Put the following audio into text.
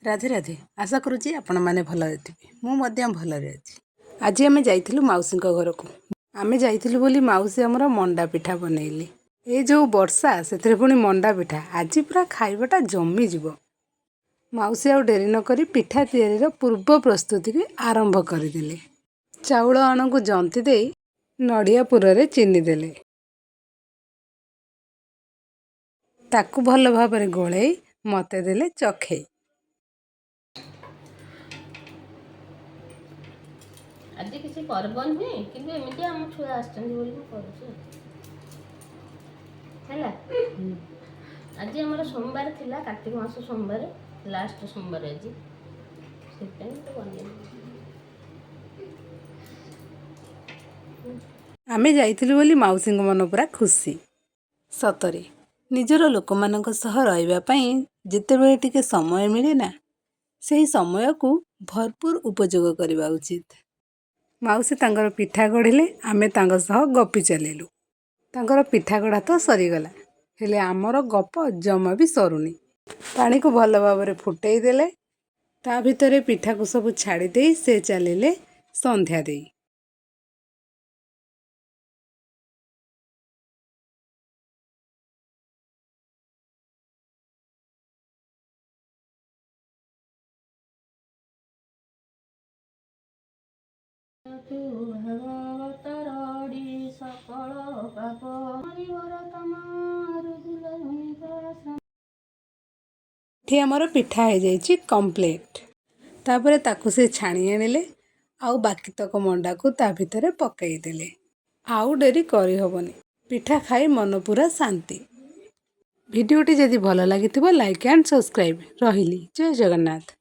ରାଧେ ରାଧେ। ଆଶା କରୁଛି ଆପଣମାନେ ଭଲରେ ଥିବେ। ମୁଁ ମଧ୍ୟ ଭଲରେ ଅଛି। ଆଜି ଆମେ ଯାଇଥିଲୁ ମାଉସୀଙ୍କ ଘରକୁ। ଆମେ ଯାଇଥିଲୁ ବୋଲି ମାଉସୀ ଆମର ମଣ୍ଡା ପିଠା ବନେଇଲେ। ଏ ଯେଉଁ ବର୍ଷା, ସେଥିରେ ପୁଣି ମଣ୍ଡା ପିଠା, ଆଜି ପୁରା ଖାଇବାଟା ଜମିଯିବ। ମାଉସୀ ଆଉ ଡେରି ନକରି ପିଠା ତିଆରିର ପୂର୍ବ ପ୍ରସ୍ତୁତିକୁ ଆରମ୍ଭ କରିଦେଲେ। ଚାଉଳ ଆଣକୁ ଜନ୍ତି ଦେଇ ନଡ଼ିଆ ପୁରରେ ଚିନି ଦେଲେ। ତାକୁ ଭଲ ଭାବରେ ଗୋଳେଇ ମୋତେ ଦେଲେ ଚଖେଇ। ଆଜି କିଛି ପର୍ବ ନୁହେଁ, କିନ୍ତୁ ଏମିତି ଆମ ଛୁଆ ଆସିଛନ୍ତି ବୋଲି ମୁଁ କରୁଛି ଆଉ। ହେଲା, ଆଜି ଆମର ସୋମବାର ଥିଲା, କାର୍ତ୍ତିକ ମାସ ସୋମବାର, ଲାଷ୍ଟ ସୋମବାର ଆଜି, ସେଥିପାଇଁ ମୁଁ ବନେଇଲି। ଆମେ ଯାଇଥିଲୁ ବୋଲି ମାଉସୀଙ୍କ ମନ ପୁରା ଖୁସି। ସତରେ ନିଜର ଲୋକମାନଙ୍କ ସହ ରହିବା ପାଇଁ ଯେତେବେଳେ ଟିକେ ସମୟ ମିଳେ ନା, ସେହି ସମୟକୁ ଭରପୁର ଉପଯୋଗ କରିବା ଉଚିତ। ମାଉସୀ ତାଙ୍କର ପିଠା ଗଢ଼ିଲେ, ଆମେ ତାଙ୍କ ସହ ଗପି ଚାଲିଲୁ। ତାଙ୍କର ପିଠା ଗଢ଼ା ତ ସରିଗଲା, ହେଲେ ଆମର ଗପ ଜମା ବି ସରୁନି। ପାଣିକୁ ଭଲ ଭାବରେ ଫୁଟେଇ ଦେଲେ। ତା ଭିତରେ ପିଠାକୁ ସବୁ ଛାଡ଼ି ଦେଇ ସେ ଚାଲିଲେ ସନ୍ଧ୍ୟା ଦେଇ। ତୁ ଭାଗବତ ରଡ଼ି ସକଳ ପାପ ହରିବର ତମାରୁ। ଏଠି ଆମର ପିଠା ହେଇଯାଇଛି କମ୍ପ୍ଲିଟ୍। ତାପରେ ତାକୁ ସେ ଛାଣି ଆଣିଲେ ଆଉ ବାକିତକ ମଣ୍ଡାକୁ ତା ଭିତରେ ପକାଇ ଦେଲେ। ଆଉ ଡେରି କରିହେବନି। ପିଠା ଖାଇ ମନ ପୁରା ଶାନ୍ତି। ଭିଡ଼ିଓଟି ଯଦି ଭଲ ଲାଗିଥିବ, ଲାଇକ୍ ଆଣ୍ଡ ସବସ୍କ୍ରାଇବ୍। ରହିଲି, ଜୟ ଜଗନ୍ନାଥ।